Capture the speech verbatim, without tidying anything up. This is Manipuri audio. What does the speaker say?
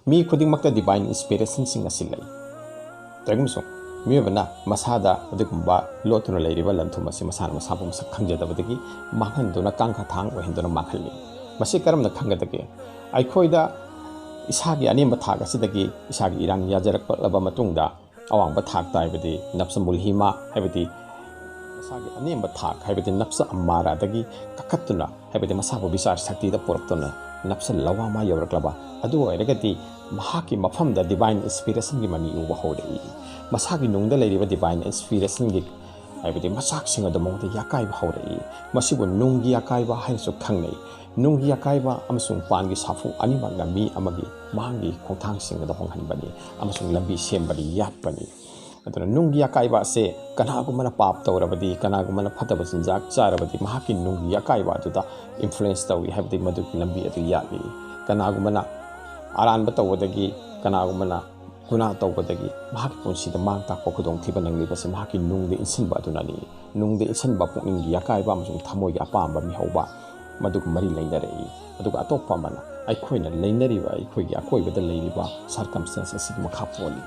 ꯃꯤ ꯈꯨꯗꯤꯡꯃꯛꯇ divine inspirationꯁꯤꯡ ꯑꯁꯤ ꯂꯩ꯫ ꯀꯔꯤꯒꯨꯝꯕꯁꯨ ꯃꯤꯑꯣꯏꯕꯅ ꯃꯁꯥꯗ ꯑꯗꯨꯒꯨꯝꯕ ꯂꯣꯠꯇꯨꯅ ꯂꯩꯔꯤꯕ ꯂꯟꯊꯨꯝ ꯑꯁꯤ ꯃꯁꯥꯅ ꯃꯁꯥꯕꯨ ꯃꯁꯛ ꯈꯪꯖꯗꯕꯗꯒꯤ ꯃꯥꯡꯍꯟꯗꯨꯅ ꯀꯥꯡꯈ ꯊꯥꯡ ꯑꯣꯏꯍꯟꯗꯨꯅ ꯃꯥꯡꯍꯜꯂꯤ꯫ ꯃꯁꯤ ꯀꯔꯝꯅ ꯈꯪꯒꯗꯒꯦ? ꯑꯩꯈꯣꯏꯗ ꯏꯁꯥꯒꯤ ꯑꯅꯦꯝꯕ ꯊꯥꯛ ꯑꯁꯤꯗꯒꯤ ꯏꯁꯥꯒꯤ ꯏꯔꯥꯡ ꯌꯥꯖꯔꯛꯂꯕ ꯃꯇꯨꯡꯗ ꯑꯋꯥꯡꯕ ꯊꯥꯛꯇ, ꯍꯥꯏꯕꯗꯤ ꯅꯞꯁ ꯃꯨꯜꯍꯤꯃꯥ, ꯍꯥꯏꯕꯗꯤ ꯃꯁꯥꯒꯤ ꯑꯅꯦꯝꯕ ꯊꯥꯛ, ꯍꯥꯏꯕꯗꯤ ꯅꯞꯁ ꯑꯃꯥꯔꯥꯗꯒꯤ ꯀꯥꯈꯠꯇꯨꯅ, ꯍꯥꯏꯕꯗꯤ ꯃꯁꯥꯕꯨ ꯕꯤꯆꯥꯔ ꯁꯛꯇꯤꯗ ꯄꯨꯔꯛꯇꯨꯅ ꯅꯞꯁ ꯂꯋꯥꯃꯥ ꯌꯧꯔꯛꯂꯕ ꯑꯗꯨ ꯑꯣꯏꯔꯒꯗꯤ ꯃꯍꯥꯛꯀꯤ ꯃꯐꯝꯗ divine inspirationꯒꯤ ꯃꯃꯤ ꯎꯕ ꯍꯧꯔꯛꯏ꯫ ꯃꯁꯥꯒꯤ ꯅꯨꯡꯗ ꯂꯩꯔꯤꯕ divine inspirationꯒꯤ, ꯍꯥꯏꯕꯗꯤ ꯃꯆꯥꯛꯁꯤꯡ ꯑꯗꯨ ꯃꯉꯣꯟꯗ ꯌꯥꯀꯥꯏꯕ ꯍꯧꯔꯛꯏ꯫ ꯃꯁꯤꯕꯨ ꯅꯨꯡꯒꯤ ꯑꯀꯥꯏꯕ ꯍꯥꯏꯅꯁꯨ ꯈꯪꯅꯩ꯫ ꯅꯨꯡꯒꯤ ꯑꯀꯥꯏꯕ ꯑꯃꯁꯨꯡ ꯄꯥꯟꯒꯤ ꯁꯥꯐꯨ ꯑꯅꯤꯃꯛꯅ ꯃꯤ ꯑꯃꯒꯤ ꯃꯥꯡꯒꯤ ꯈꯣꯡꯊꯥꯡꯁꯤꯡ ꯑꯗꯨ ꯍꯣꯡꯍꯟꯕꯅꯤ ꯑꯃꯁꯨꯡ ꯂꯝꯕꯤ ꯁꯦꯝꯕꯗ ꯌꯥꯠꯄꯅꯤ꯫ ꯑꯗꯨꯅ ꯅꯨꯡꯒꯤ ꯑꯀꯥꯏꯕ ꯑꯁꯦ ꯀꯅꯥꯒꯨꯝꯕꯅ ꯄꯥꯞ ꯇꯧꯔꯕꯗꯤ, ꯀꯅꯥꯒꯨꯝꯕꯅ ꯐꯠꯇꯕ ꯆꯤꯟꯖꯥꯛ ꯆꯥꯔꯕꯗꯤ ꯃꯍꯥꯛꯀꯤ ꯅꯨꯡꯒꯤ ꯑꯀꯥꯏꯕ ꯑꯗꯨꯗ influence ꯇꯧꯏ, ꯍꯥꯏꯕꯗꯤ ꯃꯗꯨꯒꯤ ꯂꯝꯕꯤ ꯑꯗꯨ ꯌꯥꯠꯂꯤ꯫ ꯀꯅꯥꯒꯨꯝꯕꯅ ꯑꯔꯥꯟꯕ ꯇꯧꯕꯗꯒꯤ, ꯀꯅꯥꯒꯨꯝꯕꯅ ꯒꯨꯅꯥ ꯇꯧꯕꯗꯒꯤ ꯃꯍꯥꯛꯀꯤ ꯄꯨꯟꯁꯤꯗ ꯃꯥꯡ ꯇꯥꯛꯄ ꯈꯨꯗꯣꯡꯊꯤꯕ ꯅꯪꯂꯤꯕꯁꯤ ꯃꯍꯥꯛꯀꯤ ꯅꯨꯡꯗ ꯏꯟꯁꯤꯟꯕ ꯑꯗꯨꯅꯅꯤ꯫ ꯅꯨꯡꯗ ꯏꯟꯁꯤꯟꯕ ꯄꯨꯛꯅꯤꯡꯒꯤ ꯑꯀꯥꯏꯕ ꯑꯃꯁꯨꯡ ꯊꯃꯣꯏꯒꯤ ꯑꯄꯥꯝꯕ ꯃꯤꯍꯧꯕ ꯃꯗꯨꯒ ꯃꯔꯤ ꯂꯩꯅꯔꯛꯏ꯫ ꯑꯗꯨꯒ ꯑꯇꯣꯞꯄ ꯑꯃꯅ ꯑꯩꯈꯣꯏꯅ ꯂꯩꯅꯔꯤꯕ, ꯑꯩꯈꯣꯏꯒꯤ ꯑꯀꯣꯏꯕꯗ ꯂꯩꯔꯤꯕ circumstance ꯑꯁꯤꯒꯤ ꯃꯈꯥ ꯄꯣꯜꯂꯤ꯫